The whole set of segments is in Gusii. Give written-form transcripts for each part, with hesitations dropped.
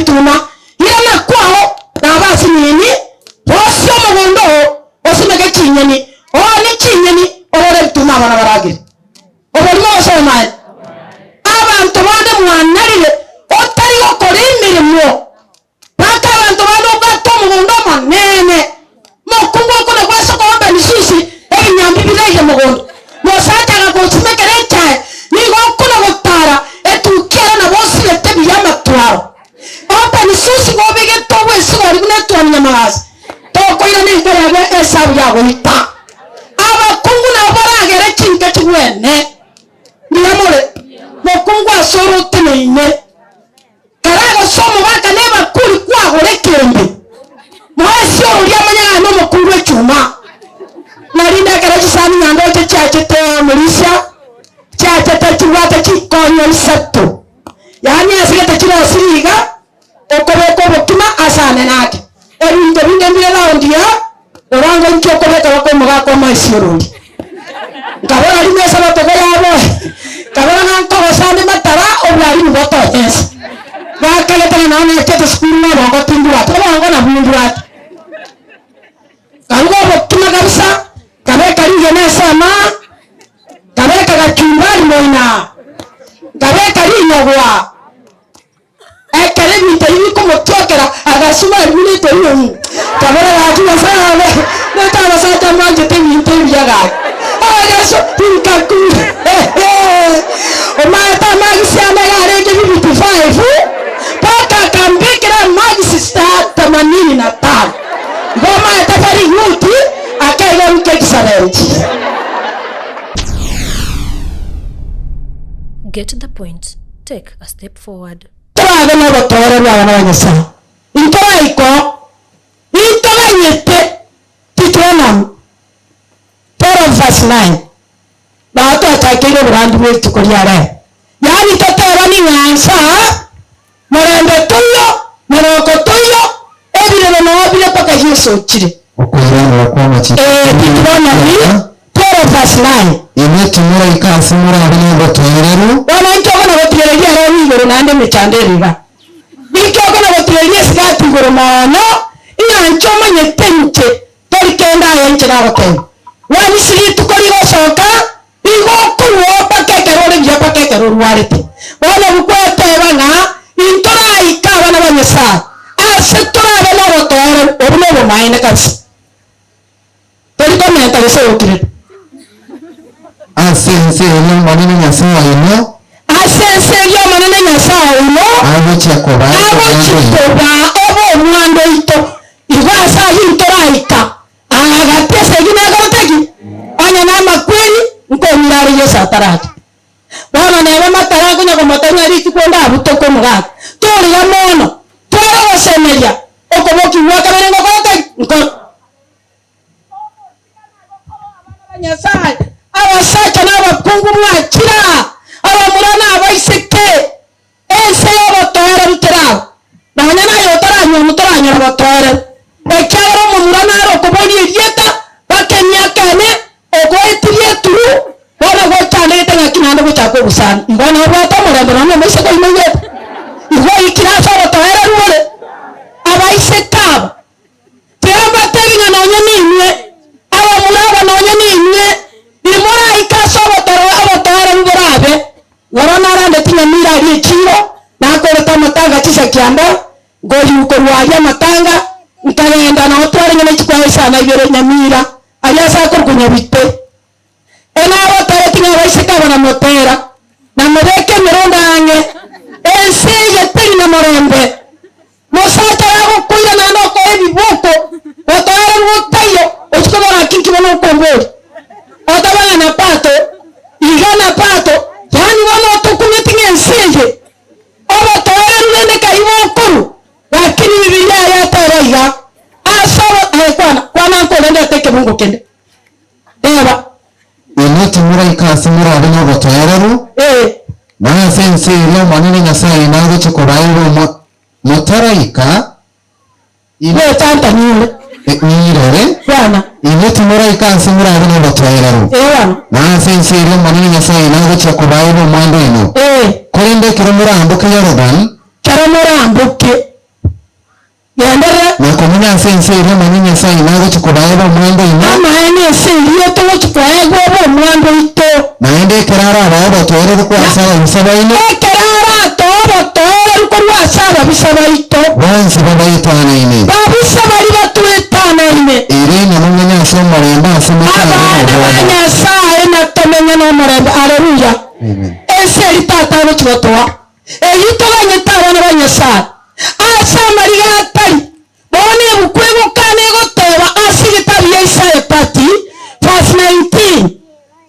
ebituma, irana kwao naba asinini, rosia omogondo oo, osimeke chinyeni, oonie chinyeni, orore ebituma abana baragere. Oborimo gose obomaene? Abanto bande mwanarire otari gokora emeremo. Gaki abanto bande obwate omogondo omonene, mokungu okona gwase okoomba emisusi, ebinyambi biraire mogondo. Mosacha agagosimekera echae, nigo okona gotara etukia ere nabo osibete buya amatwaro. Omba emisusi gobegete obwesigori buna etuoni nyamagasi, tokoirana enka yabe esabu yagoita. Abakungu nabo baragere chinka chigwene. Mbuya more, mokungu ase ore oteneine. Karagose omogaka nebakuri kwagora ekembe, moesie ororia amanye ng'a nomokungu echuma. Na rinde ekero chisani nyandoche chiachete omorisia, chiachete chibwate chikonyo isato, yaani asigete chirosiri iga, okobeka obokima ase anene ake. Ebinto binde mbire round ya orango inki okobeka baka omogaka omoesie ororia. Nkabora rimo esabato goyaboe, nkabora ng'a nkogosa ande matara obwari nibotonya ense. Gakagete ng'a nonye nachete sukuru na obongo timbwati, obongo nabwo mbwate. Nkaruga obokima kabisa, nkabeka rigena ase amaa, nkabeka gachumbari moina, nkabeka rinyogwa. Ekero ebinto ebi bikomotiokera, agasuma aria buna etori Kabora gaki Nyasae one, nete abasacha mwanchete ebinto ebiya gaki. Agasu inkaku Omaete amagisi ane iga arenge 55, mpaka akambekera amagisi 85. Igo omaete very good, akaiga goika ekisabenchi. Get the point, take a step forward. Torabe nobotoereru abana ba Nyasae, intoraikoo, intoganyete Deuteronomy 12 verse 9, nao twachakeire oborandi bwe rituko ria rero. Yaani totebani ng'a nsa morembe toiyo, moroko toiyo, ebirero nao bire mpaka Yeso ochire. Okoiranera kw'amachiko Eh, Deuteronomy 12 verse 9. Inwe timoraika ase morabe nobotoereru. Bono inki okona gotigereria ere igoro naende emechando ere iga? Inki okona gotigereria esigati igoro mono, ng'a inche omanyete inche tori kende aye inche nagotebia? Gwanisi rituko rigosoka, igo okorua mpaka ekero ore buya mpaka ekero orwarete. Bono bkweteba ng'a intoraike abana ba Nyasae ase torabe nobotoereru obo nobomaene kabisa. Tori komenta gose gokirera. Ase ense eria Omonene Nyasae oino. Ase ense eria Omonene Nyasae oino. Agochia kobaa Agochia kobaa obe omwando oito. Igo ase ayio intoraika aa gati esegi nekorete ki? Onye namakweri, nkomira are Yeso ataracha. Bono neba matara konya komotebia rituko ndabutoke omogaka, toriga mono, tware gosemeria okobokigwa gwa kabere ngokorete ki? Nkoro. Ogotigana gokora abana ba Nyasae, abasacha na abakungu mwachire aa, abamura na abaiseke, ense y'obotoereru teraba, nonya naye otaranyuomwa toranyora obotoereru, ekiagera omomura nare okoboria erieta mpaka emiaka ene, ogoetirie eturu, bono gochandegete ng'aki naende gochaka obosani. Igo nobwate omorembe nonya omoiseke oimoigete, igo oikire ase obotoereru ore. Abaiseke aba. Tiambatebi ng'a nonya ninwe, abamura aba nonya ninwe, imoraike ase obotoro obotoereru borabe. Rora narandeti nyamira aria echiiro, nakorete amatanga chinsa kianda, nkoyuu korwa aria amatanga, nkagenda nao twarenge ne chikwaya isano ibere nyamira, aria ase akorokwa Nyabite. Enabatereti ng'a abaiseke aba namotera, namobeke emerondo ang'e, ense eye teri na morembe. Mosacha gagokoira naende okoe ebiboko, gotoereru gotaiyo, ochie kobora ng'aki nki bono okomboria? Oteba ng'a napato, iga napato, yaani bono otokumeti ng'a ense eye obotoereru rende kai bokorwa, lakini Bibilia yateba iga, ase obo aye kwana, kwana nkorende ete ekebungo kende. Teba. Inwe timoraika ase morabe nobotoereru, Ee. na ase ense eria Omonene Nyasae oino agochia kobaeira omwa motaraika, inwe Gwetantania ore. Nyirore, Kwana. Inwe timoraika ase morabe nobotoereru, Ee bono. na ase ense eria Omonene Nyasae oino agochia kobaeira omwando oino. Ee. Korende ekero moraamboke Yorodani, Ekero moraamboke. ense eria Omonene Nyasae oino agochia kobaeba omwando oino. Amaene ense eria togochia koegwa obe omwando oito. Naende ekero arabae obotoereru korwa ase ababisa baino. Ekero aratoe obotoereru korwa ase ababisa baito. Bonsi babaetanaine. Babisa baria batoetanaine. Erio inwe momenye ase omorembe ase motare Abana ba nobwoba. Nyasae natomenye nomorembe. Aleluya. Amen. Ense eria Tata agochia gotoa. Eyio toganyete abana ba Nyasae ase amariga atari bono ebuku egokana egoteba ase egetabu ya Isaya 30 verse 19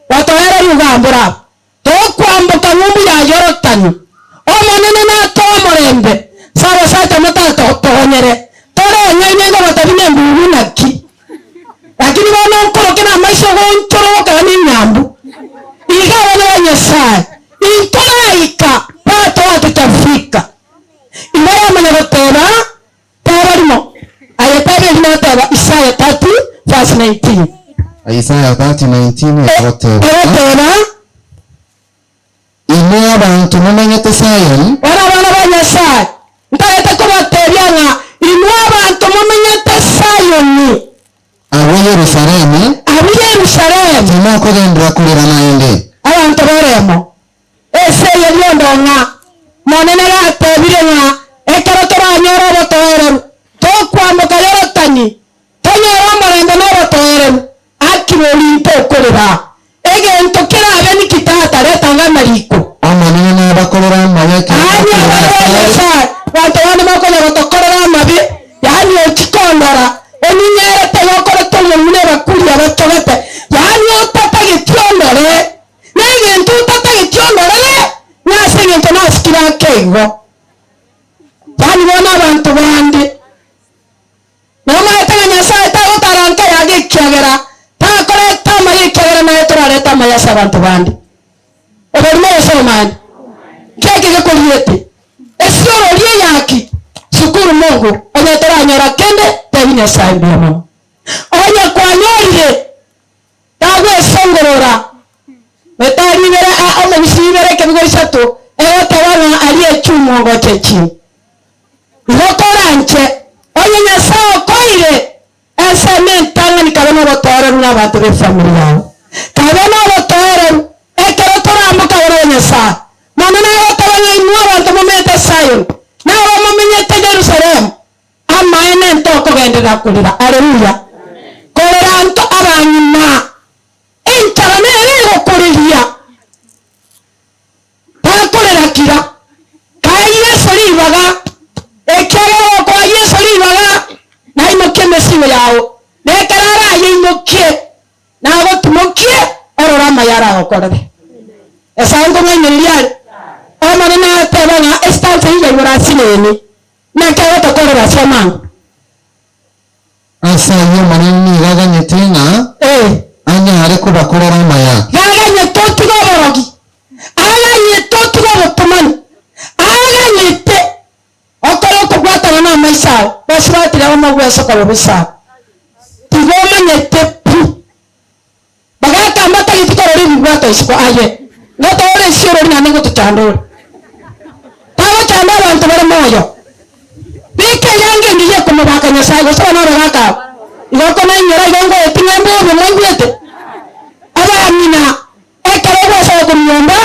Gotoera rugambora aba tokwamboka ng'umbu ya Yorodani Omonene natoe omorembe ase abasacha motatotogonyere toreng'aine ngogotabia nembugu naki Lakini bono nkoroke namaiso gonchororoka nenyambu. Iga abana ba Nyasae, intoraika batoa tutafika. Iga yamanya goteba, teba rimo, aye teba eri nateba Isaya 30 verse 19. Isaya 30:19 egoteba. Egoteba. Inwe abanto momenyete Sayoni. Bono abana ba Nyasae, ntagete kobatebia ng'a inwe abanto momenyete Sayoni. Agwo Yerusalemu. Agwo Yerusalemu. Timokogenderera korera naende. Abanto baremo ense eye riondo ng'a Omonene gatebire ng'a ekero toranyore obotoereru, tokwamboka Yorodani, Tonyore omorembe na obotoereru, akire orinto okorera. Egento kerabe niki tata, reta anga amariko. Omonene nabakorere amaya ekero Yaani bakorera abana ba asare. Nyasae, banto bande bakonya gotokorera amabe, yaani ochia kondora, oninyerete iga okorete omong'ina ebakuri abachogete, yaani otatageti ondore, negento otatageti ondorere, nase eng'encho nasikire ake igo. Yaani bono abanto bande. Nomaete ng'a Nyasae tagotaranka yaga ekiagera takoreta amaya ekiagera naye torarete amaya ase abanto bande. Oborimo gose obomaene? Nki eke gekoriete? Esiorori eyaki shukuru Mungu onye toranyora kende tebi Nyasae mbuya mono. Onye kwanyorire tagwesongorora metari ibere a omobisi ibere ekebigo isato egoteba ng'a aria echuma ogocha echimo. Igo koranche, onye Nyasae okoeire ensemo entang'ani kabe nobotoereru nabanto b'efamiri yao. Kabe nobotoereru ekero toramboke abana ba Nyasae. Mono nagoteba ng'a inwe abanto momenyete Sayoni, na abamomenyete Yerusalemu, amaene ntokogenderera korera. Aleluya! Korera nto abang'ina, enchara nere egokoreria. Takorera kira. Kae Yeso ribaga, ekiagera okoa Yeso ribaga naimokie emesigo yao, na ekero arayeimokie, nagotimokie orore amaya aragokorere. Nyasae nkong'ainereria are? Omonene agateba ng'a estansa eyio yaigoro ase neni, naki agotokorera ase amango. Ase ayio Omonene nigo aganyete ng'a anyare kobakorera amaya. Gaganyete otige oborogi, aganyete otige obotomani, aganyete okore okobwatana namaiso ao, basubati nabo mogwesoka bobe sana. Tiga omanyete pi. Bagaka mbatageti korora ebibwato isiko aye ngotoore esiorori naende ngotochanda ore. Tagochanda abanto bare moyo. Beka eyanga engiya ekomobaka Nyasae gose abana abagaka aba. Igo okonainyora igo ngoeti ng'a mbobe mwaigwete. Abang'ina ekero ogwesaba korwa nyomba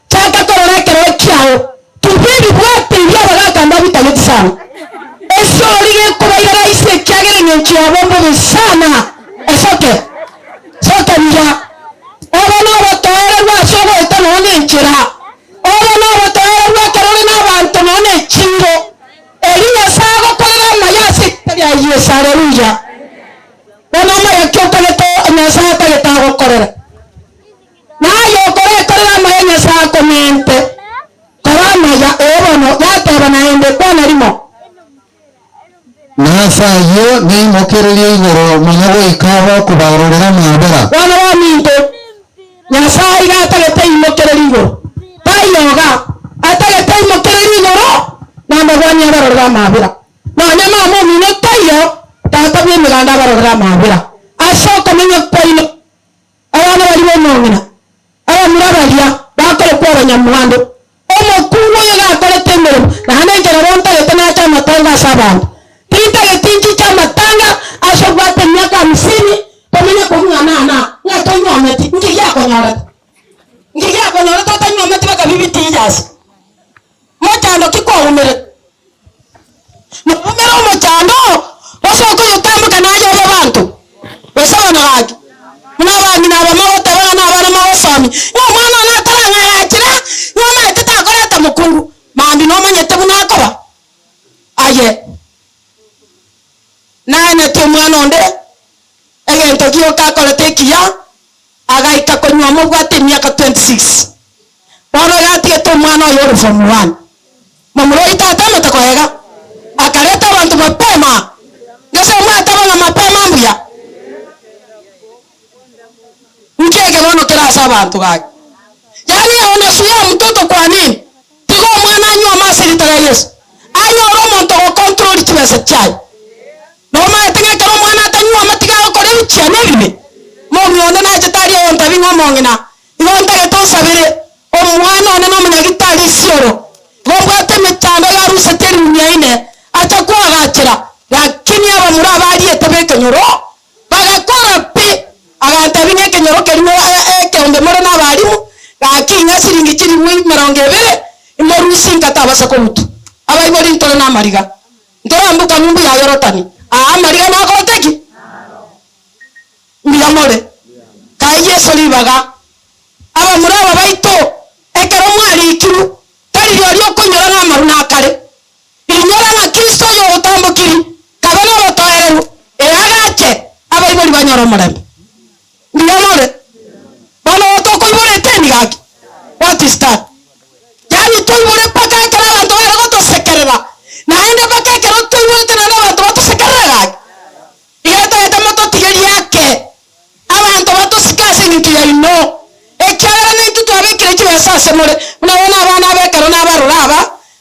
chaka korora ekerogo kiao tuba ebibwato ebio abagaka mbabitageti sana. Esiorori gekobaira rahisi ekiagera eng'encho yabo mbobe sana. Esoke. Soka buya, obe nobotoereru ase ogoeta nonya nenchera, obe nobotoereru ekero ore nabanto nonya nechiiro, erio Nyasae agokorere amaya ase erieta ria Yeso. Haleluya! Bono amaya ki otagete Nyasae atagete agokorere? Naye okorekorera amaya Nyasae akomente, kora amaya, ee bono, yateba naende, kwana rimo. Na ase ayio neimokererie igoro mono goika abakobarorera amaabera. Bana baminto, Nyasae iga atagete aimokererie igoro, taiyo iga, atagete aimokererie igoro namagwani abarorere amaabera. Nonya mama omino taiyo, tata bw'emeganda abarorere amaabera ase okomenya kwaino. Abana baria b'omong'ina, abamura baria bakorokwa abanyamwando, omokungu oyo gakorete emeremo, naende inche nabo ntagete nache amatanga ase abanto. Tintageti nchiche amatanga serious? Mochando ki kwaumerete? Noumere omochando gose okoyotamboka naye obe abanto? Gose bono gaki, buna abang'ina aba mogoteba ng'a nabana mogosomi, ng'a omwana one atarang'agachera, ng'a omanyete takoreta mokungu, mambia nomanyete buna akoba? Aye, naeneti omwana onde egento gioka akorete ekiya, agaika konywa mobwate emiaka 26. Bono iga atigete omwana oye ore form one. Momura oyio tatemete koega, akareta abanto mapema. Gese mwateba ng'a mapema mbuya? Nki eke bono kere ase abanto gaki? Yaani unasuia mtoto kwa nini? Tiga omwana anyuome ase erieta ria Yeso. Anyore omonto ogocontrol chibesa chiaye. Nomaete ng'a ekero omwana atanyuoma tiga agokora ebichia na ebibe? Momura onde nachete aria ogontebi ng'a omong'ina, igo ntagete onsabere omwana one nomonyagitari Isiolo, igo mbwate emechando iga arusetie erirumia ine acha koagachera, lakini abamura aba ariete b'ekenyoro bagakora pi, agantebia ng'a ekenyoro keria ekeombe more nabarimu, gaki ing'a siringi chilifu emerongo ebere imorusie inka tabasa kogutwa. Abaibori ntore namariga. Ntoramboka ng'umbu ya Yorodani, aa amariga nakorete ki? Mbuya more. Kae Yeso ribaga. Abamura aba baito, ekero mwarikirwe, tari rirorio okoinyora ng'a amaru nakare. Inyora ng'a Kristo oyo ogotambokiri, kabe nobotoereru, ee agache, abaibori banyore omorembe. Mbuya more. Bono tokoibora eteni gaki? What is that? Yaani toibore mpaka ekero abanto bare gotosekerera, naende mpaka ekero toiborete naende abanto batosekerere gaki? Iga etagete mototigerie ake, abanto batosike ase engencho yaino, ekiagera naintwe twabekire chibesa ase more, buna bono abana aba ekero nabarora aba,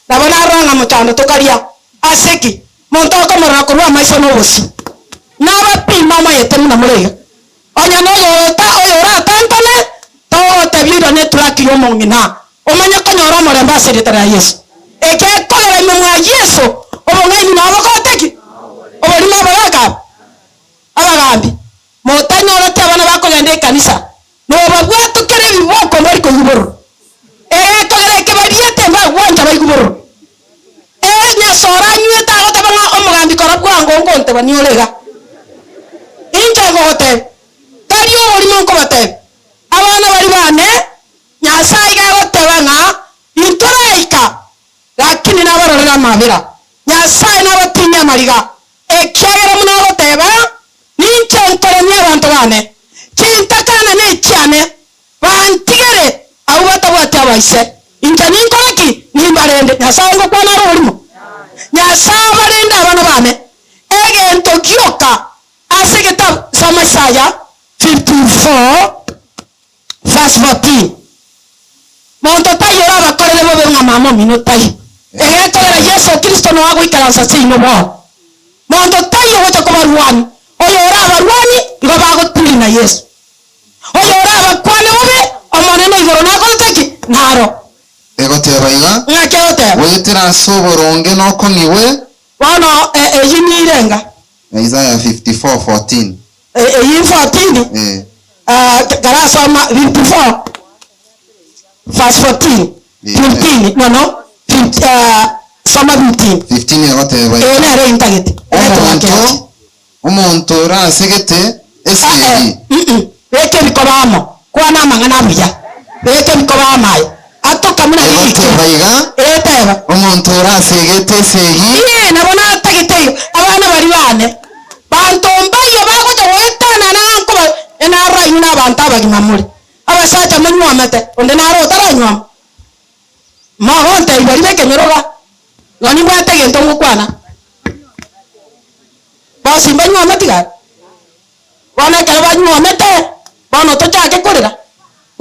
nabo narora ng'a mochando tokaria. Ase ki? Monto okomorora korwa amaiso na obosio, nabapima omayete buna more iga. Onye noyorota oyoratantane, togotebia oirane eturaki y'omong'ina, omanye konyora omorembe ase erieta ria Yeso. Egekorera ime mwa Yeso, obong'aini nao bokorete ki? Oborimo abagaaka aba, abagambi, motanyoreti abana bakogenda ekanisa, nobabwatokera ebiboko mbari koigwa bororo. Egekogera eke bariete mbagwancha baigwe bororo. Ee, Nyasae oranywete agoteba ng'a omogambi kora bwango ngontebania ore iga. Inche ngogotebia, tari oborimo nkobatebia, abana baria bane, Nyasae iga agoteba ng'a intoraika, lakini nabarorere amabera. Nyasae nabatinyie amariga, ekiagera buna agoteba, Ninche nkoremia abanto bane, chintakana nechiane, Bantigere abwo batabwati abaise, inche ninkore ki? Nimbarende. Nyasae ngokwana are oborimo? Nyasae abarende abana bane. Egento gioka ase egetabu, soma Isaya 54 verse 14. Monto taiyo orabakorere bobe ng'a mama omino taiyo. Egekogera Yeso Kristo noa goikaransa seino bono. Monto taiyo ogocha kobarwania, oyo orabarwanie igo bagotiri na Yeso. Oyorabakwane bobe, Omonene igoro nakorete ki? Naro. Egoteba iga, Ng'aki egoteba? Goetera ase oboronge nokong'igwe. Bono eyio nirenga. Isaiah 54:14. Eyio 14. Eh. Karasoma 54 verse 14. 15, no no, soma 15. 15 egoteba iga. Eye nere intagete. Omonto Omonto orasegete esegi. Beka ebikoba amo, kwana amang'ana abuya, beka ebikoba amo aye, atoka buna riiki. Egoteba iga, Egeteba. Omonto orasegete esegi. Inee! Nabo natagete igo, abana baria baane, banto mbaiyo bagocha goetanana ng'a nkoba enarora inwe nabanto abagima more, abasacha monywomete, onde naro otaranywoma? Mogontebia baria b'ekenyoro iga, Nonya nimbwate egento ngokwana. Bonsi mbanywometi gaki? Bono ekero banywomete, bono tochake korera,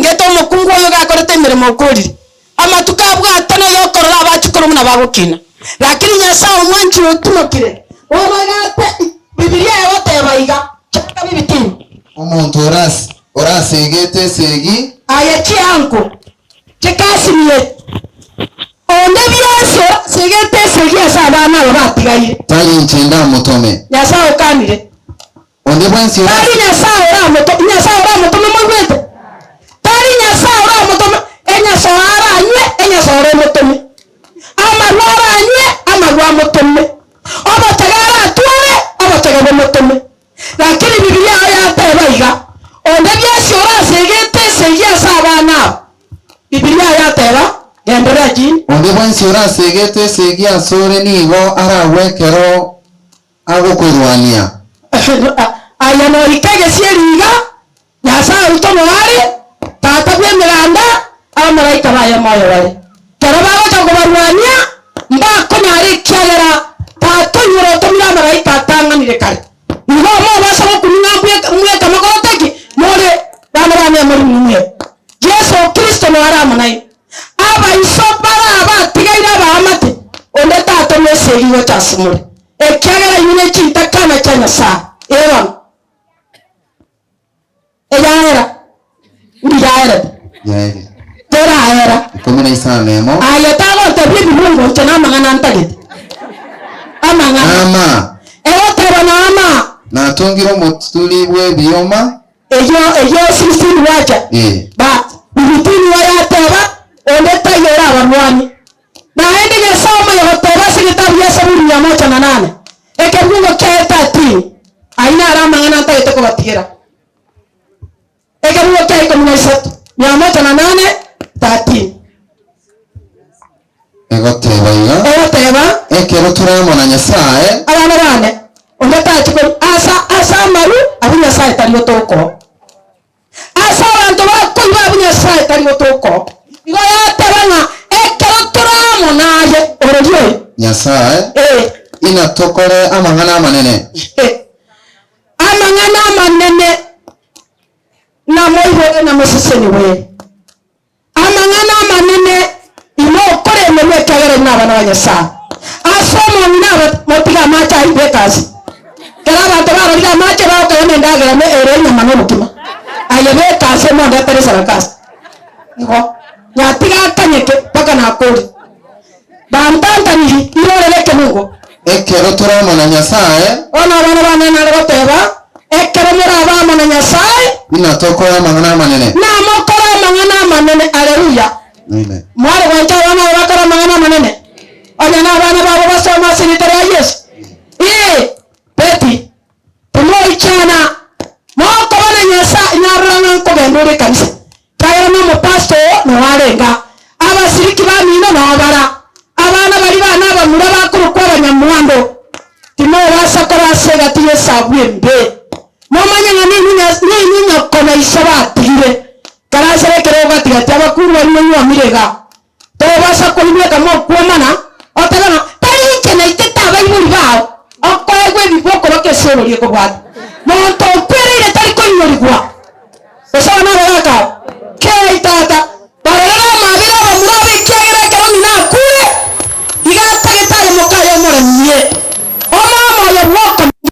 ngete omokungu oyo gakorete emeremo okorire, amatuko abwate noyokorora abachukuru buna bagokina. Lakini Nyasae omwanchire otimokire, bono iga ate Bibilia egoteba iga, chaka bibitini. Omonto orasegete esegi. Aye chianko chikasirie. Onde bionsi orasegete esegi ase abana aba batigaire. Tari inche ndamotome. Nyasae okanire. Onde bwensi ora. Tari Nyasae oramoto, Nyasae oramotome moigwete? Tari Nyasae oramotome, enyasoe aranywe, enyasoe. 13. Onde bwensi orasegete esegi asore nigo aragwe ekero agokorwania. Aye noike egesieri iga, Nyasae oito noare, Tata bw'emeganda, abamalaika baye moyo bare. Kero bagocha kobarwania, mbakonyara ekiagera Tata oinyore otomire amalaika atang'anire kare. Igo mobasa gokumia ng'a mbweka mokorete ki? More bana bane more nimwe. Yeso Kristo noare amo nainwe. Abaiso bare abatigaire abaamate, onde tatoma esegi gocha asemore, ekiagera inwe nechintakana chia Nyasae. Ee bono. Eyaera, ndiyaerete. Yaerire. Teraera. 15. Aye tagontebia ebibungo inche namang'ana ntagete. Amang'ana. Naama. Egoteba Naama. Natongire omoturi bw'ebioma. Eyio eyio 16 gwacha. Ee. Ba bibitini igo yateba, onde taiyo orabarwanie. Naende Nyasae omoyo goteba ase egetabu gia Saburi 108, ekebungo kiaye 13, ayio naro amang'ana ntagete kobatigera. Ekebungo kia 13, 108, 13. Egoteba iga. Egoteba. Ekero tore amo na Nyasae. Abana bane, onde tachi korwa ase ase amaru abwo Nyasae tari gotokoa. Ase abanto bakoigwa abwo Nyasae tari gotokoa. Igo yateba ng'a ekero tore amo naye, orori oyo. Nyasae, Ee. inatokore amang'ana amanene. Amang'ana amanene namoigwere na mosesenigwe. Amang'ana amanene imokoremerwa ekiagera inwe nabana ba Nyasae. Ase omong'ina aba motige amache ayio beka ase. Ekero abanto barorire amache bagokayana endagera ne ere enyama na obokima. Aye beka ase mondetere esadaka ase. Igo, nyatiga akanyeke mpaka nakore. Bantantaniri, irorere ekemungo. Ekero tore amo na Nyasae. Bono abana bane nare goteba, Ekero morabe amo na Nyasae. Inatokore amang'ana amanene. Namokore amang'ana amanene. Aleluya! Amen. Mware gwancha abana aba bakore amang'ana amanene? Onye nabana babo basome ase erieta ria Yeso. Ee, Betty, timoichana. Mokoba na Nyasae, nyarora ng'a nkogenda ore ekanisa. Ekiagera nomopastor oo noo arenge aa, abasiriki bamino noo bara, abana baria bane abamura bakorokwa abanyamwando, timobasa koba ase egati y'esabu embe. Momanye ng'a ninwe Nya- ninwe nyoko na iso batigire. Karansere ekerogo gati gati abakuru baria monywomire iga, tobasa koinweka mokwomana, otebe ng'a tari inche naitete abaibori bao, okoegwa ebiboko baka esoro ekobwata. Monto okwereire tari koinyorigwa. Gose abana abagaaka aba, kera itata, barorere amabera abamura abo ekiagera ekero ng'ina akure, iga atagete aye mokaye omoremie. Omama oyo bw'okomenya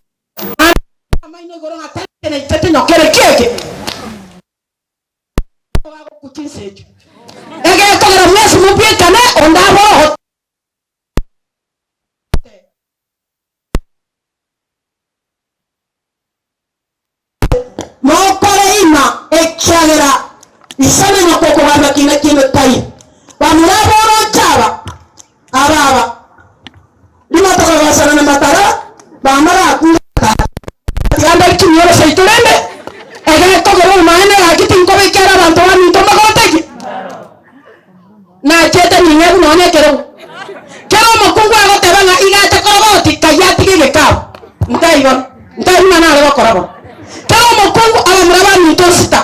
naende amaino igoro ng'a tari inche naitete nyokere ki eke? Nigo chinsa echio. Egekogera mwensi mobwekane, onde abore ogote. Mokore ima, ekiagera ise na nyoko okogamba kina kiaino taiyo. Bamura ab'oroche aba, aba aba, rimo tokagosana na matara, bamara akure tata. Tiga ndari chimioro seito rende, egekogera obomaene gaki tinkobekera abanto baminto mbagotegie. Nachete ning'ebu nonya ekerogo. Kera omokungu agoteba ng'a iga ache korogoti, kayia atige egekabu. Ntaibo, ntaibo buna nare gokora bono. Kera omokungu abamura baminto sita,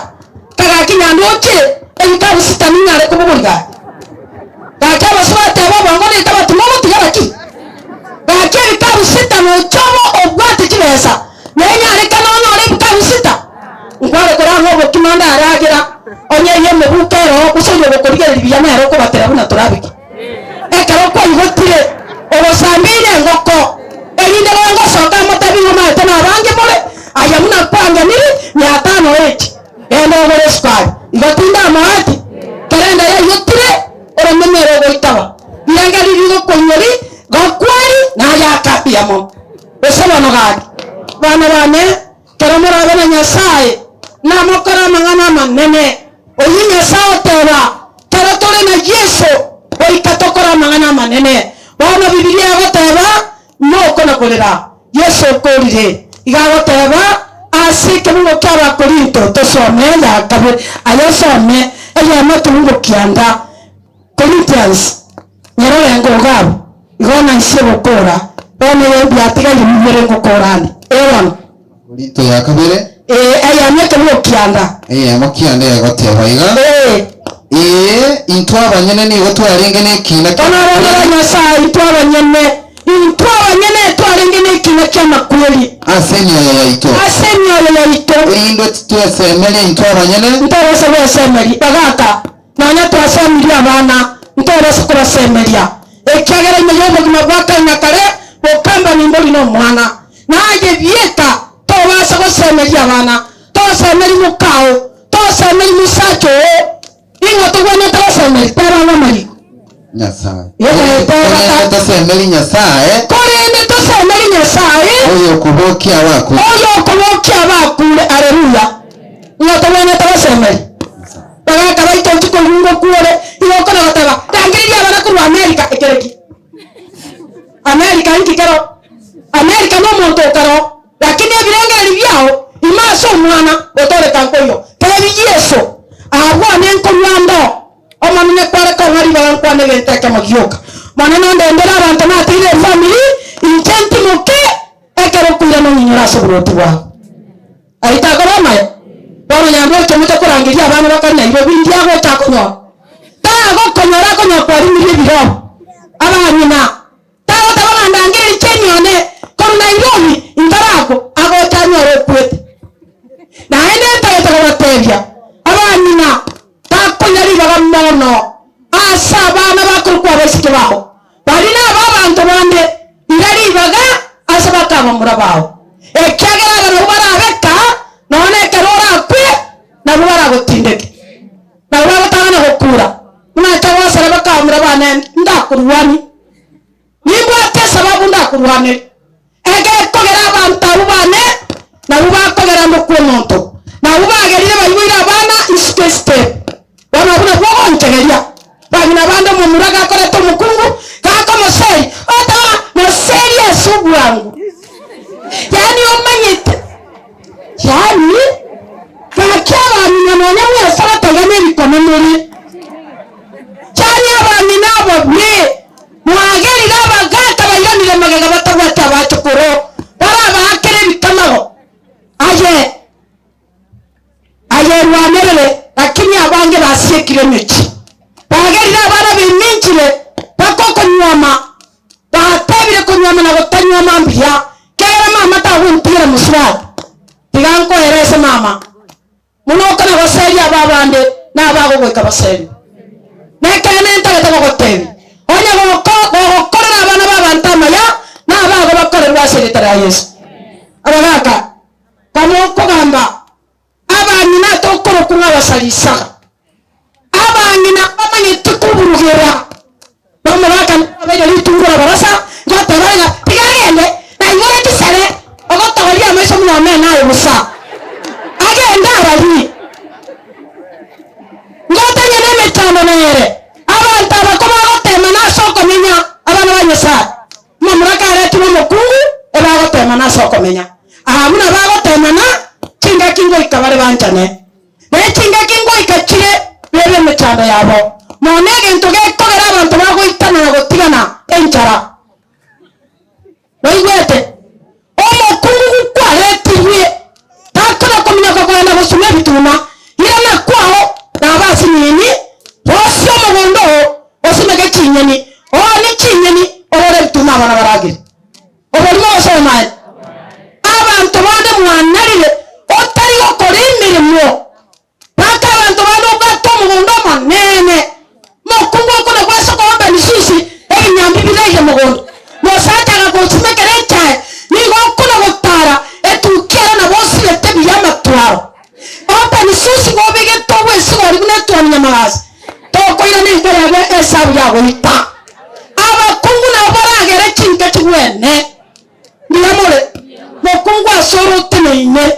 kagaki nyandoche ebikabu sita ninyare kobogoria gaki. Gaki abasubati aba obongo nete bati mogotiga gaki. Gaki ebikabu sita noche obo obwate chibesa, nenyarekane onyore ebikabu sita. Nkware korang'a obokima ndaragera, onye eyio emebuko eroo, gose oyo ogokorigereria buya nere okobatera buna torabeke. Ekero kwaigotire, ogosambeire engoko, erinde gongosoka amotebi ng'a omanyete nabange more, aye buna kwangenire, miatano echi, genda ogore esukari. Igo tindamoeti, kera enda yaigotire, oromeme ere ogoitaba. Rirengererio rigokoinyori, gokweri, naye akambia mono. Gose bono gaki, bana bane, Ekero morabe na Nyasae, namokore amang'ana amanene. Oyio Nyasae oteba, Kero tore na Yeso, goika tokore amang'ana amanene. Bono Bibilia egoteba, Noko na korera, Yeso okorire. Iga agoteba ase ekebungo kia Abakorinto, tosome eya kabere, aye osome eyemo ekebungo kianda, Corinthians. Erorengo iga abwo, igo naisie gokora, bono eye mbiatigaire mibere ngokora ande. Ee bono. Korinto ya kabere. Ee, eyemo ekebugo kianda. Eyemo kianda egoteba iga. Ee. Ee, intwe abanyene nigo twarenge nekiina Bono abana ba Nyasae, intwe abanyene, intwe abanyene twarenge nekiina ki'amakweri. Ase emioyo yaito. Ase emioyo yaito. Erinde titwesemeria intwe abanyene. Ntobasa gwesemeria. Bagaka, Nonya twasemirie abana, ntobasa kobasemeria, ekiagera ime y'obogima bwa kare na kare bokambani mbori nomwana. Na aye bieka tobasa gosemeria abana, tosemeri mokao, tosemeri mosacha oo, ning'o togwenerete gosemeria? Teba ng'a amariko. Nyasae. Korende Korende tosemeri Nyasae. Korende tosemeri Nyasae. Oyokobokia abakure. Oyokobokia abakure. Aleluya. Ng'o togwenerete gosemeria? Bagaka baito rituko riria ngokuore, igo okona goteba, Rangereria abana korwa Amerika. Ekere ki? Amerika inki kero? Amerika nomonto okaro, lakini ebirengererio biao ime ase omwana gotoreka nkoiyo. Tebi Yeso, Abwo one nkorwa ndo, Omonene kware kong'a ribaga nkwane egento ekemo gioka. Monene ondendere abanto natigire efamiri, inche ntimoke ekero okoirana ong'inyore ase oborwoti bwao. Ayio takoba amaya? Bono nyandoche moche korangeria abana bakare Nairobi inki agocha akonyora? Tagokonyora akonyora kwarimirie ebirobo. Abang'ina tagoteba ng'a ndangererie cheni one korwa Nairobi intarakwa agocha anyore okwete. Naende ntagete kobatebia abang'ina takonya ribaga mono ase abana bakorokwa abaiseke bao. Baria nabo abanto bande, ira ribaga ase bakabamura bao, ekiagera aba nabwo barabeka, nonya nekero orakwe, nabwo baragotindeke. Nabo bagotang'ana gokura, buna inche gwasara bakabamura bane, ndakorwanie. Nimbwate esababu ndakorwanerie. Egekogera abanto abwo bane nabwo bakogera ndokwe omonto, nabwo bagerire baiboire abana isiko esiteni. Bono abwo nabwo ogonchegeria. Bang'ina bande omomura gakoreta omokungu, gakomoseria, ogoteba ng'a moserie ase obwango. Yaani omanyete, yaani gaki abang'ina nonya mwesarete iga nebikone more. Yaani abang'ina ababe. Mwagerire abagaaka bairanire magega batabwati abachokoro, barabaakere ebikamago. Aye, aye rwanerere, lakini abange basiekire emechie. Bagerire abana beminchire bakokonyuoma, batebire konyuoma na gotanyuoma mbuya, ekiagera mama tagontigera mosubati. Tiga nkoerese mama. Buna okona goseria aba abande, na abagogoika baserie. Nekeene ntagete gogotebia, onye gogokorera abana b'abanto amaya, na abago bakorerwe ase erieta ria Yeso. Abagaaka, kamokogamba abang'ina tokorokwa ng'a abasarisaga, abang'ina bamanyeti koburugera, Nomogaka nabaire ritungo rabarasa, ngoteba ng'a tiga agende, naigure chisere, ogotogoria amaiso buna omena aye bosa, agende ararie. Ngotanye nemechando nere, abanto aba kobagotemana ase okomenya, abana ba Nyasae, momura karetirwe omokungu, ebagotemana ase okomenya. Aa buna bagotemana, chingaki ngoika bare banchane. Ne chingaki ngoika chire bebe emechando yabo, nonya negento gekogera abanto bagoitana na gotigana enchara. Noigwete? Omokungu kwaretirwe takona kominyoka kogenda gosuma ebituma, irana kwao naba asinini, rosia omogondo oo, osimeke chinyeni, oonie chinyeni, orore ebituma abana baragere. Oborimo gose obomaene? Abanto bande mwanarire otari gokora emeremo, mpaka abanto bande obwate omogondo omonene, mokungu okona gwase okoomba emisusi, ebinyambi biraire mogondo, mosacha agagosimekera echae, nigo okona gotara etukia ere nabo osirete buya amatwaro. Omba emisusi gobegete obwesigori buna etuoni nyamagasi, tokoirana enka yabo esabu yagoita. Abakungu nabo baragere chinka chigwene. Mbuya more, mokungu ase ore oteneine.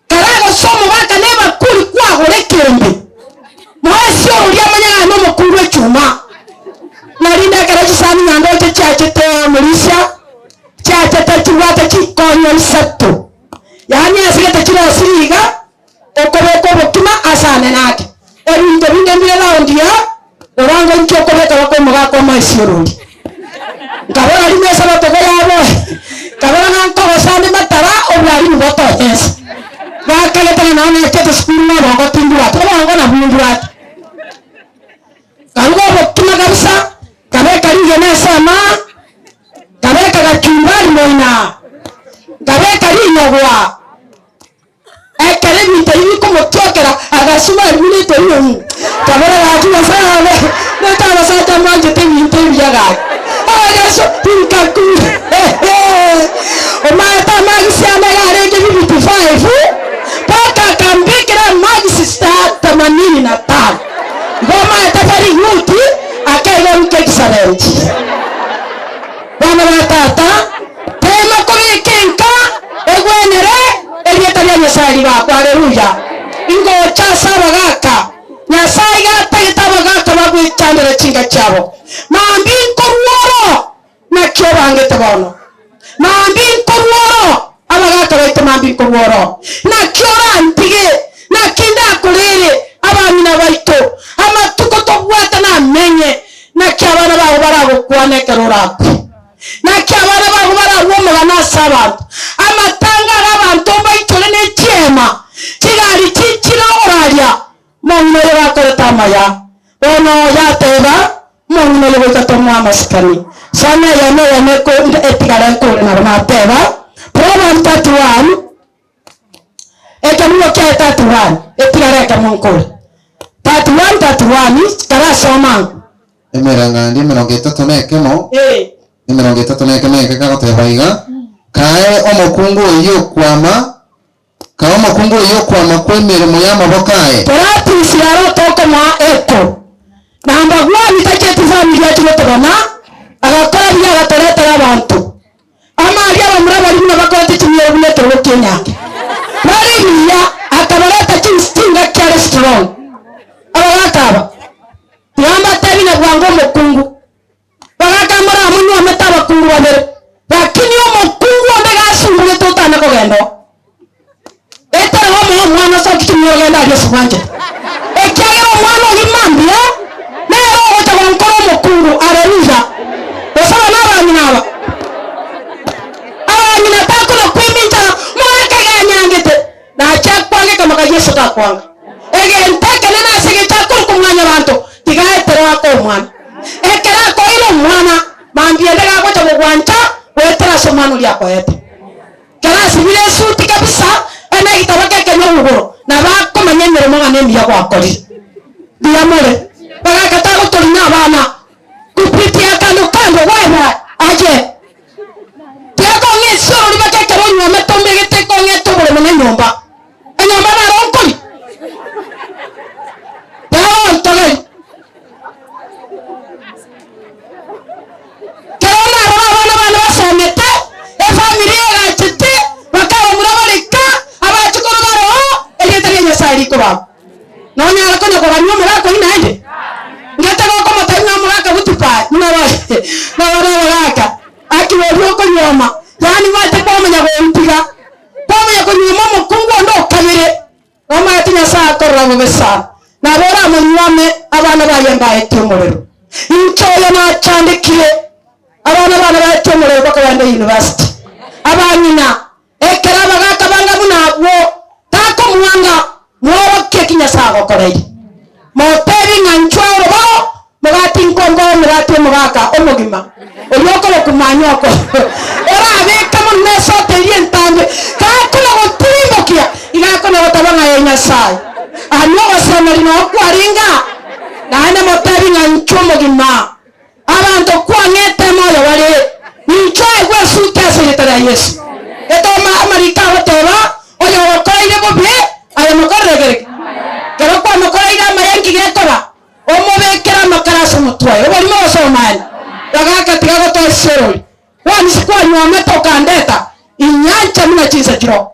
Karagose omogaka nebakuri kwagora ekembe, moesie oria amanye ng'a nomokungu echuma. Narinde ekero chisani nyandoche chiachete omorisia, chiachete chibwate chikonyo isato, yaani asigete chirosiri iga, okobeka obokima ase anene ake. Ebinto binde mbire round ya, rora ngo inki okobeka baka omogaka omoyo. esiorori. Nkabora rimo esabato koyaboe, nkabora ng'a nkogosa ande matara obwarimu botochesa. Gakagete ng'a nonye nachete esukuru ng'a obongo timbwati, obongo nabwo mbwate. Nkaruga obokima kabisa, nkabeka rigena ase amaa, nkabeka gachumbari moina, nkabeka rinyogwa. Ekero ebinto ebi bikomotwokera, agasuma aria buna etori Kabere gaki Nyasae one, nete abasacha mwanchete ebinto ebiya gaki. Agasu inkakumia Omaete amagisi ane iga arenge 55 mpaka akambekera amagisi 85. Igo omaete very good akaiga goika excellent. Bana ba tata, tema kobeka enka egwenere erieta ria Nyasae rigakwa. Haleluya! Ingocha ase abagaaka, Nyasae iga atagete abagaaka bagwechandere chinka chiabo. Mambia nkorwa oro, naki obangete bono? Mambia nkorwa oro, abagaaka baito, mambia nkorwa oro, naki orantige? Naki ndakorere abang'ina baito amatuko tobwate namenye? Naki abana bao baragokwane ekero orakwe? Naki abana bao bararue omogano ase abanto? Amatanga are abanto mbaichore ne chiema, chigari chiichire okoraria, Omong'ina oyo gakorete amaya. Bono yateba, Omong'ina oyo goika tomoe amasikani. Soma eyemo eyemo etigare nkore nabo nateba, Proverbs 31. Ekemungo kiaye 31, etigare ekemo nkore. 31, 31, karasoma ango. Emereng'anio emerongo etato na ekemo, Ee. 31 eke kagoteba iga, Kae omokungu oyio okwama, kae omokungu oyio okwama kw'emeremo y'amaboko aye. Toratisire aro tokomoa eko. Namba gwani tacheti family achie gotobana, agakora buya agatoretera abanto. Amaaria abamura baria buna bakorete chimioro buna ekerogo ki'enyange. Bare buya, akabareta chingaki are strong. Abagaka aba, tiga mbatebi na bwango omokungu. Bagaka moramonyuomete abakungu babere, lakini omokungu onde iga asungugete otana kogenda oo. Etari omoa omwana osoki chimioro genda aria ase bwanchete. Ekiagera omwana oyio mambia nere ogocha gonkora omokungu. Haleluya! Gose aba nabang'ina aba? Abang'ina takona kwemincha ng'a omogaka iga anyangete, nache akwange kama ka Yeso takwanga. Egento ekenene ase egecho akorokwa mwanyabanto, tiga aetere oake omwana. Ekero akoeire omwana, mambia ende gagocha gogwancha goetera ase omwana oria akoete. Kera asibire esuti kabisa, ene egitabo kekenywa rogoro, nabo akomanya emeremo ng'a nemiya gwakorire. Mbuya more. Bagaka tagotorina abana kupitia kando kando gweba aye. Tiakong'a esiorori baka ekero onywomete ombegete ekong'ete oboremo na enyomba. Enyomba naro nkori. Tiagontogeri. Kero narora abana bane basomete, efamiri egachete, bakabamura bare ka, abachukuru bare oo, erieta ria Nyasae rikobakwa. Nonyare konya kogania omogaka oyio naende? Ngete gokomotebia ng'a omogaka goodbye, buna bare abagaka, akiboria okonyuoma, yaani gwacha kwamanya gontiga, kwamanya konyuoma omokungu onde okabere. Nomanyete Nyasae akorora bobe sana, nabo oramonyuome abana baye mbaetie omorero. Inche oyo nachandekire, abana bane baetie omorero mpaka bagende university. Abang'ina, ekero abagaka banga buna abwo, takomwanga, mworokie eki Nyasae agokoreire. Motebie ng'a inchwe orobao, mogati nkongo omogati omogaka omogima, oria okorokwa manyoko, orabeke mono nesote eria entambe, gakona gotirimbokia, iga akona goteba ng'a Ee Nyasae, aria ogosemeria noo kwarenge aa, naende motebie ng'a inchwe omogima, abanto kwang'ete moyo bare, ninchwe aegwe esuti ase erieta ria Yeso. Getoma amariko agoteba, Oyogokoreire bobe, aye mokorere kereki? Kero kwamokoreire amaya inki gekoba? Omobekere amakara ase omotwe oye. Oborimo gose obomaene? Bagaka tiga gotoa esiorori. Kwanisi kwanyuomete okandeta inyancha buna chinsa chiroo.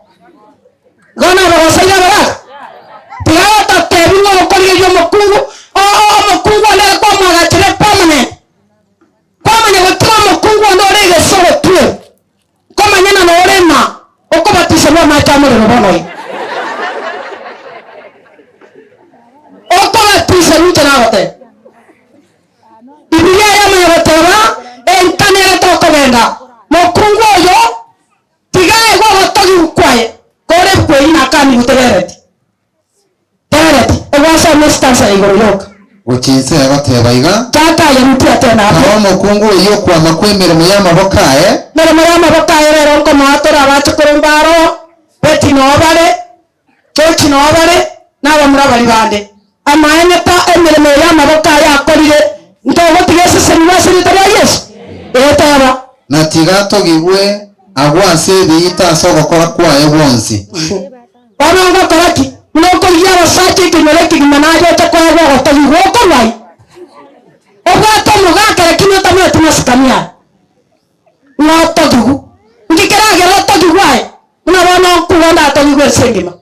Igo nabagoseire abagaka? Tiga gototebi ng'a okorigereria omokungu oo omokungu onde ere kwamwagachire permanent. Kwamanya gotiga omokungu onde ore egesa ogotwe. Komanyana nore ng'a okobatiswa bw'amache amorero bono iga. Okobatiswa ninche nagoteba. Bibilia yamanya. egoteba, Enka nere tokogenda. Mokungu oyo tiga aegwe ogotogigwa kwaye, kore ebuku eyio nakani gotegereti. Tegereti, egwasoma esitansa ya igoro yoka. Gochia inse egoteba iga. Tata aye rutia tena abwo. Kae omokungu oyio okwama kw'emeremo y'amaboko aye. Emeremo y'amaboko aye rero nkomoa tore abachokoro mbaro, Betty noo bare, George noo bare, na abamura baria bande. Amaene ta emeremo eye y'amaboko aye akorire, ntogotiga esesenigwe ase erieta ria Yeso? Ee, teba. Na tiga atogigwe agwo ase ebiita ase ogokora kwaye gwonsi. Bono ngokora ki? Buna okorigia abasacha ekenyoro ekegima naye oche koegwa ogotogigwa okorwa ai? Obwate omogaka lakini otamanyeti masikani aye. Ng'a otogigwe. Nki keragere otogigwe aye? Buna bono nkoigwa ndatogigwe ense engima.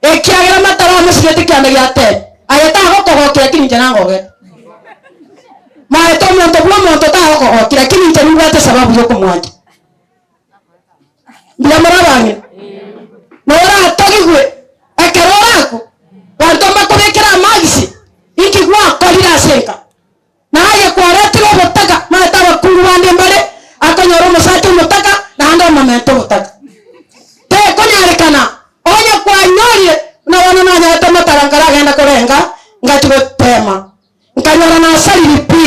Ekiagera matara amosigete ekianda gia teri, aye tagokogokia lakini inche nangogete. Maete omonto bwa omonto tagokogokia lakini inche nimbwate esababu yokomwancha. Mbuya more abang'ina? Noratogigwe ekero orakwe, banto mbakobekere amagisi, inki gwakorire ase enka? Na aye kwaretire obotaka, maete abakungu bande mbare, akonyora omosacha omotaka, naende omomenta obotaka. Tekonyarekana, onye kwanyorire, buna bono nonyorete amatara nkaragenda korenga, ngachia goteema, nkanyora nasarire pi.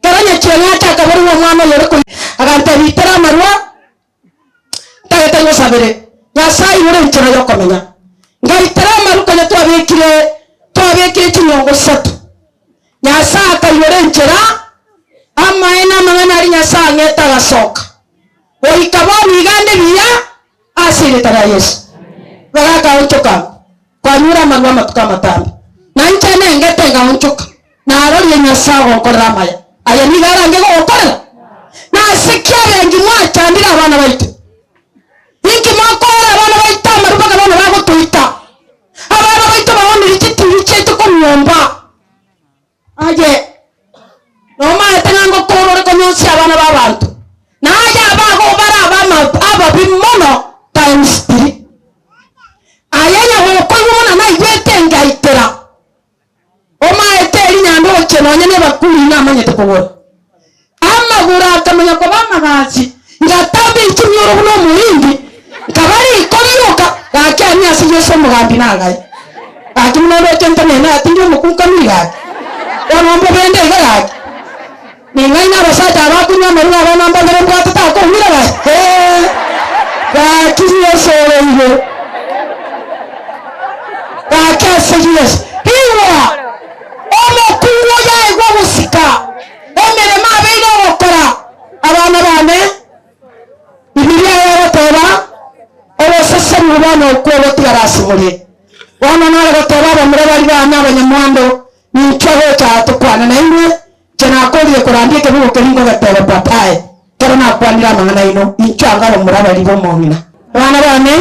Ekero nyachieng'e acha akaborigwa omwana oyo ore koyia, agantebia, Itera amarwa, ntagete ngosabere, Nyasae aigure enchera y'okomenya. Ngaitera amaru konya twabekire twabekire chinyongo isato. Nyasae akaigora enchera, amaene amang'ana aria Nyasae ang'ete agasoka. Goika bono iga ande buya ase erieta ria Yeso. Bagakaonchoka abwo, kwanyure amarwa amatuko amatambe. Na inche nengete ngaonchoka, narorie Nyasae ogonkorera amaya. Aya nigo arange gogokorera? Nase ki abengi mwachandire abana baito? Inki mwakoora abana baito amaru mpaka bono bagotoita? Abana baito baonirie chitiiri chiaito konyomba. Aye nomaete ng'a ngokoora ore konyonsia abana b'abanto, na aye abago bare ababi mono times three. Aye nyagokoigwa buna naigwete ngaitera, omaete eri nyande ogochia nonya nebakuri namanyete kogora. Amagoro akamanya koba amagachi, ngatamba echimioro buna omohindi, nkaba riko rioka, gaki aria ase Yeso omogambi nagaye. Gaki buna oroche ntenene aa tindi omokunkamiri gaki. Bono mbobende iga gaki. Ning'aine abasacha aba bakunywa amarwa abana mbabere mbwate takoumira gaki. Hee! Gaki Yeso ore igoro. Gaki ase Yeso. Igwa! Omokungu oyo aegwe ogosika. Emeremo abeire ogokora, abana bane, Bibilia egoteba, Obosesenigwa bono okwo ogotigara ase more. Bono nare goteba abamura baria bane abanyamwando, Ninchwe gocha aa tokwane nainwe, inche nakorire korandia ekebugo keria ngogeteba baadaye, ekero nakwanire amang'ana aino, inchwe anga abamura baria b'omong'ina. Abana bane,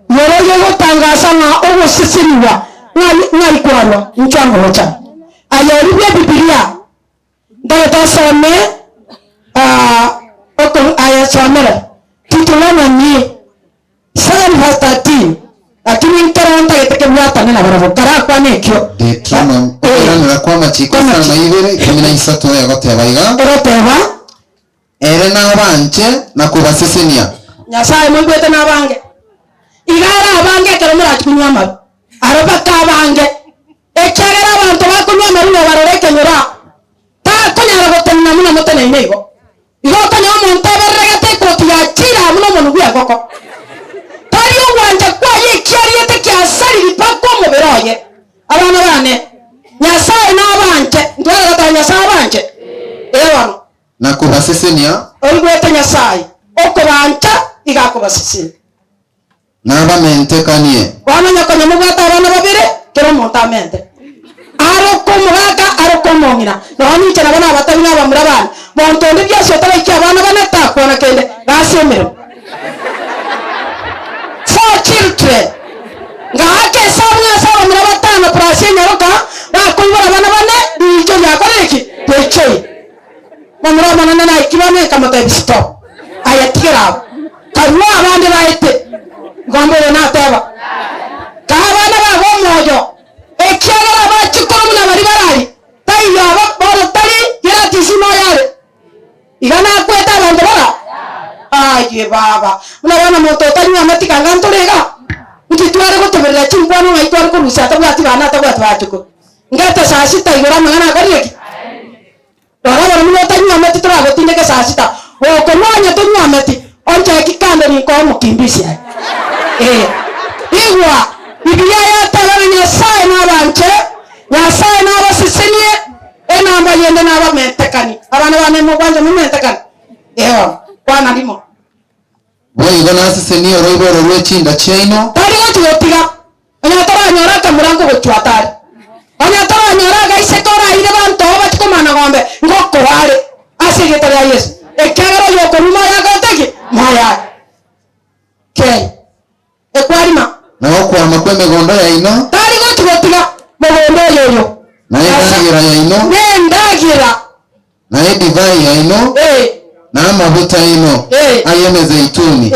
yororia egotangasa ng'a ogosesenigwa ng'ai kwarwa, inchwe anga gocha. Aye oria bw'Ebibilia, ntagete osome aye somera Deuteronomy 7 verse 13, lakini nkero ntagete kebwatane nabarabwo, karakwane ekio. Deuteronomy, okoiranera kw'amachiko isano na ibere, ikomi na isato egoteba iga. Egoteba. Ere nabanche na kobasesenia. Nyasae moigwete nabange. Iga are abange ekero morachie konywa amaru, aro baka abange. Ekiagera abanto bakonywa amaru nobarora ekenyoro aa, takonyara gotenena buna moteneine igo. Igo okonyora omonto obereregete ekoti ya chira amo nomonwe bw'engoko. Tari ogwancha kwaye ekiariete kiasariri mpaka omobere oye. Abana bane, Nyasae nabanche, ntware goteba Nyasae abanche? Ee bono. Na kobasesenia. Oigwete Nyasae okobancha iga akobasesenia. Nabamentekanie. Bono onye konya mobwate abana babere, kera omonto amente. Aroke omogaka, aroke omong'ina. Nonya ninche nabo nabatebi na abamura bane, monto onde bionsi otaraikia abana bane takwana kende, gasi emeremo. Four children. Ngaaka esabu ng'a ase abamura batano plus enyaroka, bakoibora abana bane, riicho riakorire ki? Riaichoire. Momura omonene naikire amo nkamotebia, Stop! Aye tigera abwo. Karue abande baete. Ngombe oyo nateba, Kaa abana babo omoyo, ekiagera abachikoro buna baria barari, taiyo aba bono tari Gladys na. Aye baba, buna bono omonto otanywa amatiga anga ntore iga? Inki tware goteberera chinkwana ng'ai tware korusia atabwati bana atabwati bachukuru? Ngete saa sita igoro amang'ana akorire ki? Rora bono buna otanyuometi toragotindeke saa sita, gokonwa onye tonyuometi, oncheki kando ninkoe omokimbisi aye. Ee, igwa, Bibilia yateba ng'a Nyasae nabanche, Nyasae nabasesenie, enamba yende nabamentekani. Abana bane mogwancha momentekani? Ee bono, kwana rimo. Boigo nasesenie oroiboro rwe chinda chiaino. Tari gochia gotiga, onye ataranyora akamura nkogochwa atare. Onye ataranyora agaiseke oraire banto bachie komana ng'ombe, ngokora are, ase erieta ria Yeso. Ekiagera oyokorwa moyo agote ki? Moyo are. Kei. Ekwarima. Na okwama kw'emegondo yaino. Tari gochia gotiga mogondo oyo oyo. Na endagera yaino. Na endagera. Na edivai yaino, na amaguta aino ay'emezeituni,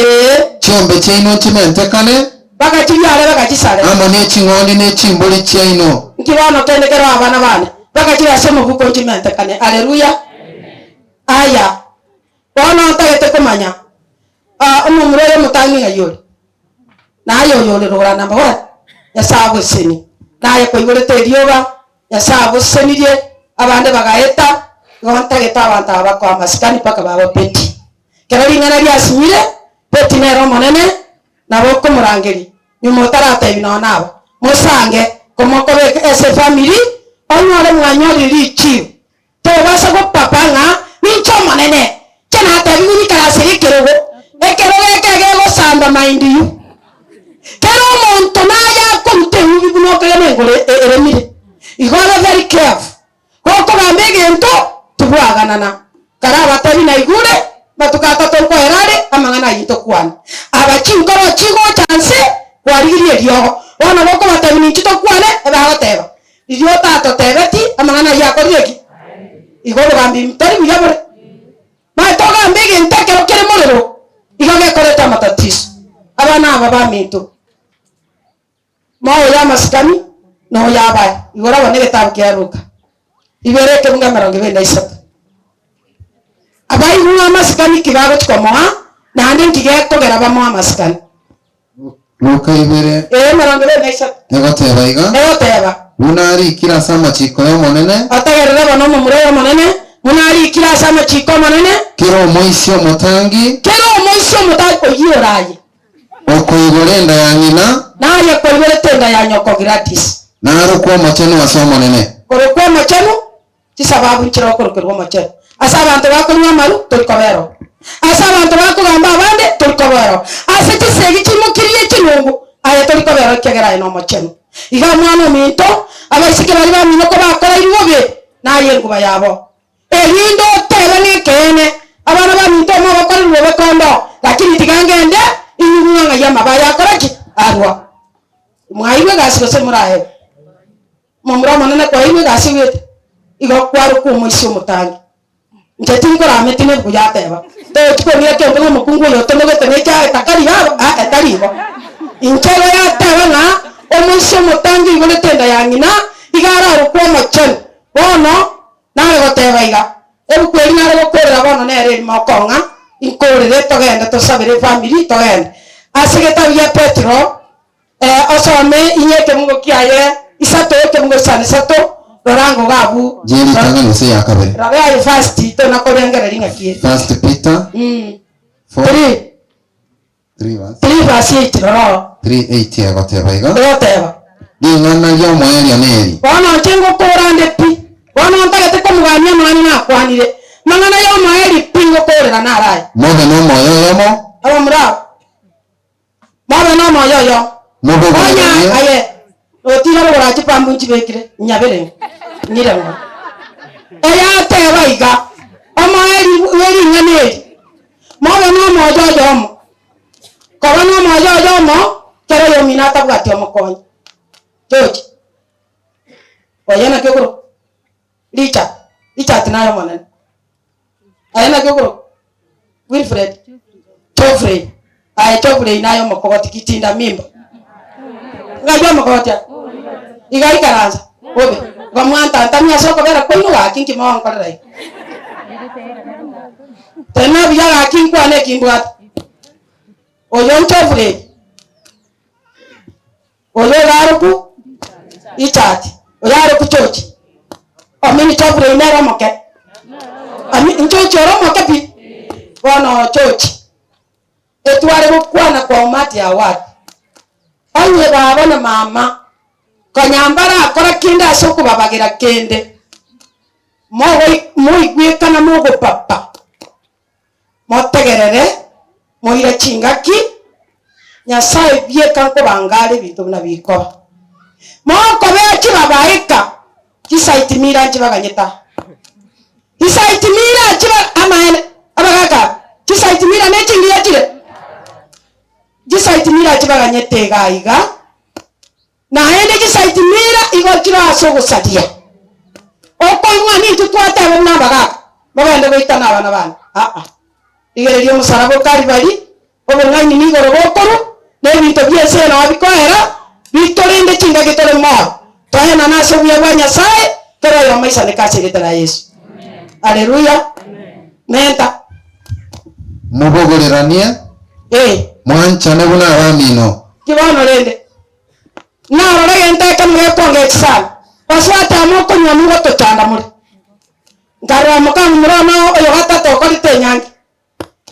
chiombe chiaino nchimentekane, Bagachibiare, bagachisare. amo ne ching'ondi ne chimbori chiaino. Inki bono kende kero abana bane bagachire ase omobuko nchimentekane. Aleluya! Aya, bono ntagete komanya, omomura oyo omotang'ani ng'ai ore? Naye oyo ore rogoro number one, Nyasae agosesenie. Naye koigorete erioba, Nyasae agosesenirie, abande bagaeta, igo ntagete abanto aba bakoa amasikani mpaka baba Betty. Kero ring'ana riasinyire, Betty nere omonene, nabo okomorangeria nyuma otaratebi nonya naba. Mosange, komokobeka ase efamiri, onyore mwanyorire richibu. Tobasa gopapa ng'a ninche omonene, inche natebigwe nyikaranse ekerogo, ekerogo eke gegosamba mind you. Kera omonto naye akoruta eubi buna okogena engoro eremire. Igo obe very careful. Gokogamba egento tibwaganana. Karabatebi naigure, matuko atato nkoera are, amang'ana ayio ntokwane. Aba chinkoro chigocha nse, kwarigirie eriogo. Bono gokobatebi ninki tokwane, ebagoteba, Riria otatotebeti amang'ana ayio akorire ki? Igo obogambi tori buya bore. Maete ogambe egento ekero kere morero, igo gekoreta amatatiso. Abana aba baminto, moyo y'amasikani na oyo abae. Igoro abwo negetabu kia Luka, ibere ekebungo emerongo ebere na isato. Abaigwa amasikani ki bagochia komoa, naende nki gekogera bamoe amasikani? Luka ibere Ee, emerongo ebere na isato. egoteba iga, Egoteba. Buna arikire ase amachiko y'Omonene. Otegerere bono omomura oy'Omonene, buna arikire ase amachiko 'Omonene. Kera omoisia omotangi. Kera omoisia omotangi oyio oraye. Okoigora enda ya ng'ina. Naye koigorete enda ya nyoko Gladys. Narokwe omochenu ase Omonene. Korokwa omochenu Chisababu nchire okorokerwa omochenu. Ase abanto bakonywa amaru, tori kobera oo. Ase abanto bakogamba abande, tori kobera oo. Ase chisegi chimokirie chinungu, aye tori kobera oo ekiagera aye nomochenu. Iga omwana ominto, abaiseke baria bamino kobakorairwe bobe, naye enguba yabo. Erinde otebe nekeene, abana baminto mobakorerwe bobe konde oo, lakini tiga ngende, inywe ng'a ng'ai amabe aya akora ki? Arwa. Mwairwe egasi gose moraegwe? Momura omonene kwaeirwe egasi egwete, igo kwarokwa omoisia omotangi. Inche tinkorameti nebuku yateba, Togochia kong'ira kende ng'a omokungu oyo otomogete nekiaye takari iga aa tari igo. Inche igo yateba ng'a omoisia omotangi oigorete enda ya ng'ina iga ararokwe omochenu. Bono nare goteba iga, ebuku eri nare gokorera bono nere erimo okong'a inkorere togende tosabere efamiri togende. Ase egetabu gia Petero Osome inye ekemungo kiaye isato, ekemungo isano isato, rora ngoga abwo. Ye ritang'ani gose eya kabere? Rora aye first, tona korengereria ng'aki ere. First Peter 4 3 3 verse 3 verse 8 rora oo. 3 8 egoteba iga, Egoteba. Ring'ana ri'omoerio neri. Bono inche ngokora nde pi, bono ntagete komogania amang'ana nakwanire, mang'ana y'omoerio pi ngokorera naro aya. Mobe nomoyo oyomo. Abamura aba. Mobe nomoyo oyo. Mobe Konya oboreria. aye, notiira rogoro chipambu nchibekire, nyabere ng'ire ng'ora. Eyateba iga, Omoerio bwe ring'ana eri, mobe nomoyo oyomo. Koba nomoyo oyomo, kera oyomino atabwati omokonyi. George, oye naki okorokwa? Richard, Richard naye omonene. Aye naki okorokwa? Wilfred? Geoffrey. Aye Geoffrey naye omokogoti kitinda mimba. Ng'ai omokogoti aya? Iga ikaransa bobe. Igo mwantantamia ase okobera kwaino gaki nki mogonkorera iga? Tena buya gaki nkwane eki mbwate. Oyo nchofureri, oyo iga aroku Richard, oyo aroku George, omini Geoffrey nere omoke, Ami George ore omoke pi, bono George, etware gokwana kwa umati ya watu, onye baba na mama konya mbarakora kende ase okobabagera kende, mogoi moigwekana mogopapa. Motegerere, moire chingaki, Nyasae bieka nkobanga are ebinto buna bikoba. Mokobea chibabaika, chisaitimira nchibaganyete aa. Chisaitimira chiba amaene, abagaka aba, chisaitimira ne chingiya chire? Chisaitimira chibaganyete iga iga, Naende chisaitimira igo chire ase ogosaria. Okoigwa nintwe twateba buna abagaaka, Mogende goitana abana bane. Aa, rigereria omosaraba o Kalvari, obong'aini nigoro bokorwa, na ebinto bi'ense eye nao bikoera, bitorende chingaki tore moyo, toenane ase obuya bwa Nyasae, kera oyomo aisaneke ase erieta ria Yeso. Haleluya! Menta. Mobogoreranie, Ee. mwanchane buna abamino. Ki bono rende? Narora egento ekemo gekongecha sana, baswate amo okonywa mogotochanda more. Nkarora mokamomura one oyo gatato okorete enyangi.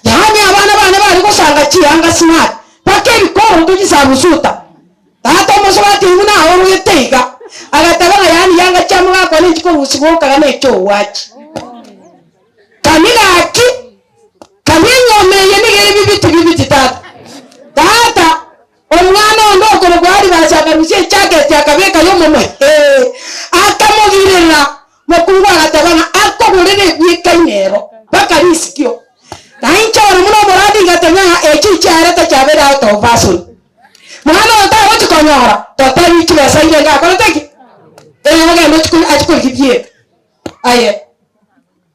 Yaani abana bane bare gosanga chianga smart, mpaka ebikoroto chisabusuta. Tata omosubati oyio buna aorogete iga, agateba ng'a yaani yanga chia mogaka one nchikorusigwa okaga na echiogwachi. Kani gaki, kani enyoma eye nigo ere bibiti bibiti tata. Tata. Omwana onde okorokwa Aribasi akarusia ejaketi akabeka y'omonwa, ee, akamogirera. Mokungu agateba ng'a akogorere ebiekaine ero mpaka risikio. Na inche bono buna omorandi ngateba ng'a echi chiarete chiabeire out of fashion. Mwana oyo tagochi konyora, totebi chibesa irenge akorete ki? Ee, ogende ochie achie korigia bieka. Aye,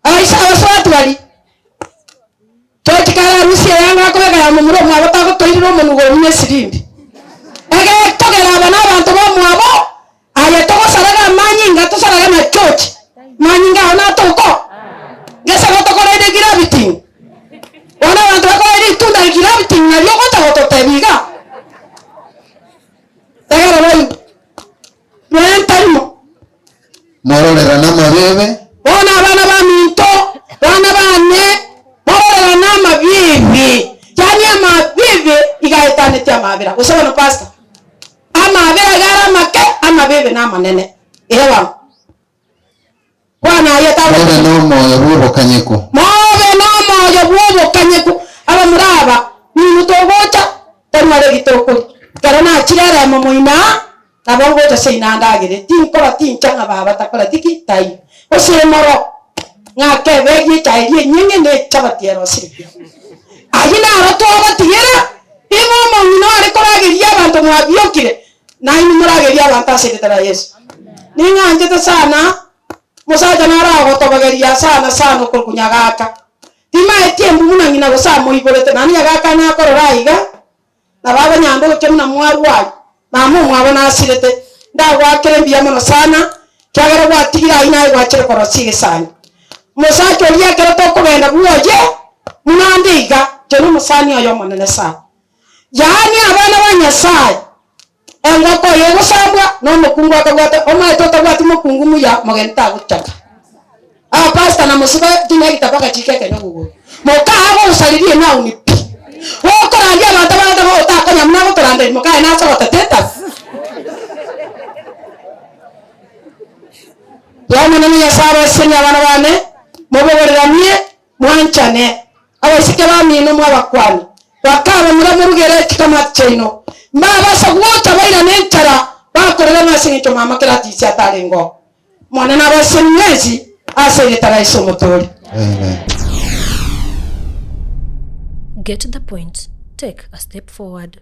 aise abasubati baria. George kararusie eyanga akobeka ya momura omwabo tagotoirera omonugo omuya esirindi. Egetogera aba nabanto bamwabo aye togosaraga amanyinga tosaraga na George manyinga ao natoko gese gotokoreire gravity bono abanto bakoreire ritunda gravity nario ogocha gototebia iga tegerera oigwe. Rwentarimo. Mororerane amabibe. Bono abana baminto, bana bane, mororerane amabibe, yaani amabibe iga aetanetie amabera, gose bono pastor, amabera iga are amake, amabibe namanene. Ee bono. Kwana aye Mobe tagokonyeka. nomoyo bw'obokanyeku. Mobe nomoyo bw'obokanyeku. Abamura aba, ninwe togocha, tonyore egitokoria. Ekero nachire eremo moino aa, nabo ngocha seino andagere, tinkoba tincha ng'a baba takoreti ki? Taiyo. Gose emoro, ng'ake ebegi echae eria enyeng'e na echabati erosire buya. Ayio naro twabatigera, ing'o omong'ina are korageria abanto mwabiokire, Nainwe moragerie abanto ase erieta ria Yeso. Ning'anchete sana omosacha naro agotobogeria sana sana okorokwa Nyagaka. Timaeti embu buna ng'ina gose amoiborete, naende Nyagaka nakorora aiga, na baba nyandoche buna mwarwari, mama omwabo nasirete. Ndagoakere mbuya mono sana, kiagera gwatigire ayio naye gwachire korosia egesangi. Omosacha oria ekero tokogenda bwoye, buna ande iga, inche nomosani oye omonene sana. Yaani abana ba Nyasae, engoko oyo egosambwa nomokungu akabwata omaete otabwati mokungu muya mogeni tagochaka. Aba pastor na mosiba chinegita mpaka chike ekenyogo igoro. Mokaa agosaririe enauni pi. Gokorandia abanto abande bo otakonya buna agotoranderia mokaye nase ogoteta etabu. Omonene Nyasae abasesenie abana bane, mobogoreranie Mwanchane, abaiseke bamino mwabakwani, bakabamura morugere chikamati chiaino. Mbabasa gocha bairane enchara bakorera ng'a ase engencho mama Gladys atarenge oo. Omonene abasesenie mwensi ase erieta ria Yeso Omotoori. Amen. Get the point, take a step forward.